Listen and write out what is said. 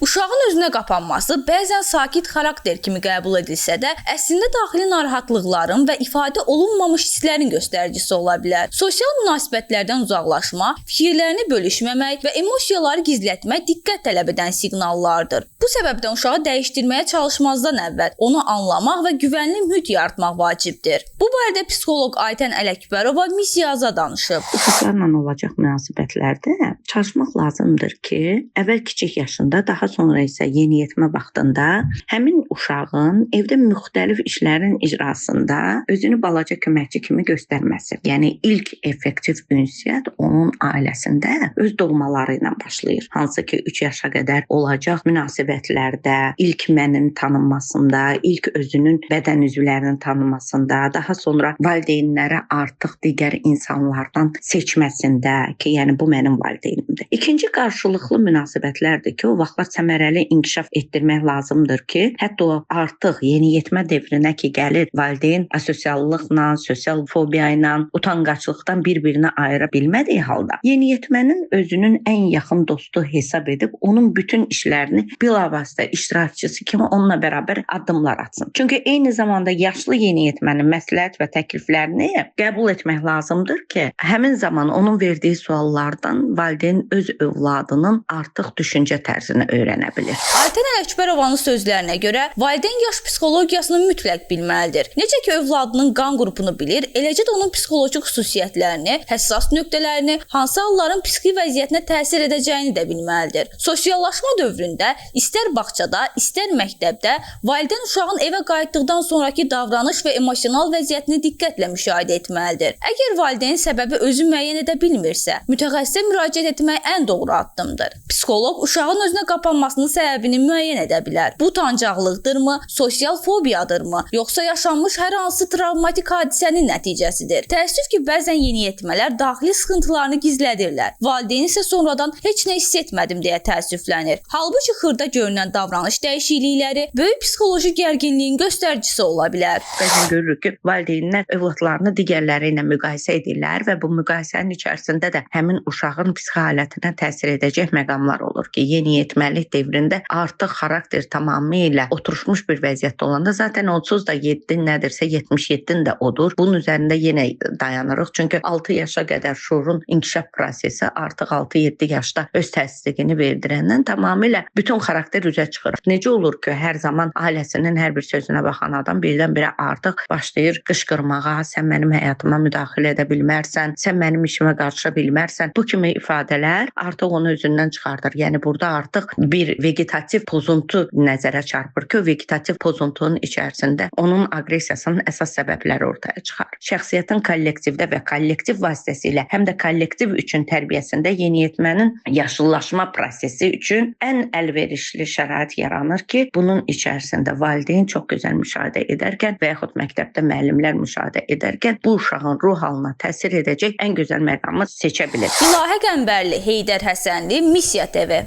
Uşağın özünə qapanması bəzən sakit xarakter kimi qəbul edilsə də, əslində daxili narahatlıqların və ifadə olunmamış hisslərin göstəricisi ola bilər. Sosial münasibətlərdən uzaqlaşma, fikirlərini bölüşməmək və emosiyaları gizlətmək diqqət tələb edən siqnallardır. Bu səbəbdən uşağı dəyişdirməyə çalışmazdan əvvəl onu anlamaq və güvənli mühit yaratmaq vacibdir. Bu barədə psixoloq Aytən Ələkbərova Missiyaza danışıb. Uşaqlarla olacaq münasibətlərdə çalışmaq lazımdır ki, əvvəl kiçik yaşında, daha sonra isə yeniyetmə vaxtında həmin uşağın evdə müxtəlif işlərin icrasında özünü balaca köməkçi kimi göstərməsi. Yəni ilk effektiv ünsiyyət onun ailəsində öz doğmaları ilə başlayır. Hansı ki 3 yaşa qədər olacaq münasibətlərdə ilk mənin tanınmasında, ilk özünün bədən üzvlərinin tanınmasında, daha sonra valideynləri artıq digər insanlardan seçməsində ki, yəni bu mənim valideynimdir. İkinci qarşılıqlı münasibətlərdir ki, o vaxtlar səmərəli inkişaf etdirmək lazımdır ki, hətta o artıq yeniyetmə devrinə ki gəlir, valideyn asosiallıqla, sosial fobiya ilə, utanqaclıqdan bir-birini ayıra bilmədiyi halda yeniyetmənin özünün ən yaxın dostu hesab edib onun bütün işlərini bilavasitə iştirakçısı kimi onunla bərabər addımlar atsın. Çünki eyni zamanda yaşlı yeniyetmənin məsləhət və təkliflərini qəbul etmək lazımdır ki, həmin zaman onun verdiyi suallardan valideyn öz övladının artıq düşüncə tərzini öyrənə bilir. Aytən Ələkbərovanın sözlərinə görə, valideyn yaş psixologiyasını mütləq bilməlidir. Necə ki övladının qan qrupunu bilir, eləcə də onun psixoloji xüsusiyyətlərini, həssas nöqtələrini, hansı halların psixi vəziyyətinə təsir edəcəyini də bilməlidir. Sosiallaşma dövründə istər bağçada, istər məktəbdə valideyn uşağın evə qayıtdıqdan sonrakı davranış və emosional vəziyyətini diqqətlə müşahidə etməlidir. Əgər valideyn səbəbi özü müəyyən edə bilmirsə, mütəxəssisə müraciət etmək ən doğru addımdır. Psixoloq uşağın özünə qapanmasının səbəbini müəyyən edə bilər. Bu utancaqlıqdırmı, sosial fobiyadırmı, yoxsa yaşanmış hər hansı travmatik hadisənin nəticəsidir? Təəssüf ki, bəzən yeniyetmələr daxili sıxıntılarını gizlədirlər. Valideyn isə sonradan heç nə hiss etmədim deyə təəssüflənir. Halbuki xırda görünən davranış dəyişiklikləri böyük psixoloji gərginliyin göstəricisi ola bilər. Bəzən görürük ki, valideynlər övladlarını digərləri ilə müqayisə edirlər və bu müqayisənin içərisində də həmin uşağın psixi halətinə təsir edəcək məqamlar olur ki, yeniyetməlik dövründə artıq xarakter tamamilə oturmuş bir vəziyyətdə olanda zaten onsuz da 7 nədirsə 77-nin də odur. Bunun üzərində yenə dayanırıq. Çünki 6 yaşa qədər şuurun inkişaf prosesi artıq 6-7 yaşda öz təsdiqini verdirəndən tamamilə bütün xarakter üzə çıxır. Necə olur ki, hər zaman ailəsinin hər bir sözünə baxan adam birdən-birə artıq başlayır qışqırmağa, sən mənim həyatıma müdaxilə edə bilmərsən, sən mənim işimə qarışa bilmərsən. Bu kimi ifadələr artıq onu özündən çıxardır. Yəni burada artıq bir vegetativ pozuntu nəzərə çarpır ki, o vegetativ pozuntunun içərisində onun aqressiyasının əsas səbəbləri ortaya çıxar. Şəxsiyyətin kollektivdə və kollektiv vasitəsilə həm də kollektiv üçün tərbiyəsində yeniyetmənin yaşıllaşma prosesi üçün ən əlverişli şərait yaranır ki, bunun içərisində valideyn çox gözəl müşahidə edərkən və yaxud məktəbdə müəllimlər müşahidə edərkən bu uşağın ruh halına təsir edəcək ən gözəl məqamı seçə bilir. İlahə Qəmbərli, Heydər Həsənli, Missiya TV.